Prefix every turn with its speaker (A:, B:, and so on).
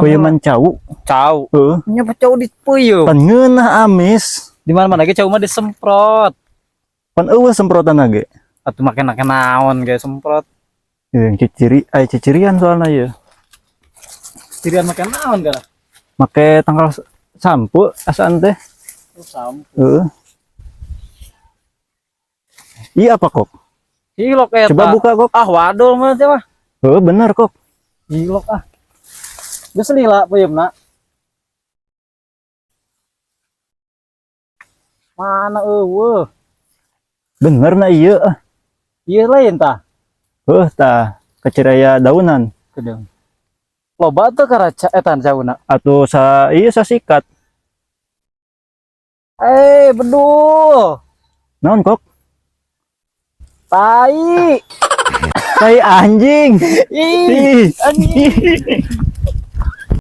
A: Peuyeman cau.
B: Cau.
A: Heeh.
B: Nyapa cau dipeuyem?
A: Pan ngeunah amis.
B: Di mana-mana ge cau mah disemprot.
A: Pan euweuh semprotan ge.
B: Atuh make naon ge semprot.
A: Yang ciciri, ay cicirian soalnya ya.
B: Cirian make naon gara?
A: Make tangkal sampo asaan teh.
B: Oh, sampo.
A: Heeh. Iya apa kok?
B: Hilok eta.
A: Coba buka kok.
B: Ah, wadul mah teh mah.
A: Heeh, bener kok.
B: Hilok ah. Geus lila peuyeumna. Mana euweuh?
A: Bener na iya ah.
B: Ieu lain tah.
A: Heuh tah, keciraya daunan.
B: Kedeung. Loba teu karaca eta cauna.
A: Atau sa iya sasikat.
B: Eh, bedul.
A: Naon kok?
B: Tai.
A: Tai anjing.
B: Ih,
A: Ih.
B: anjing.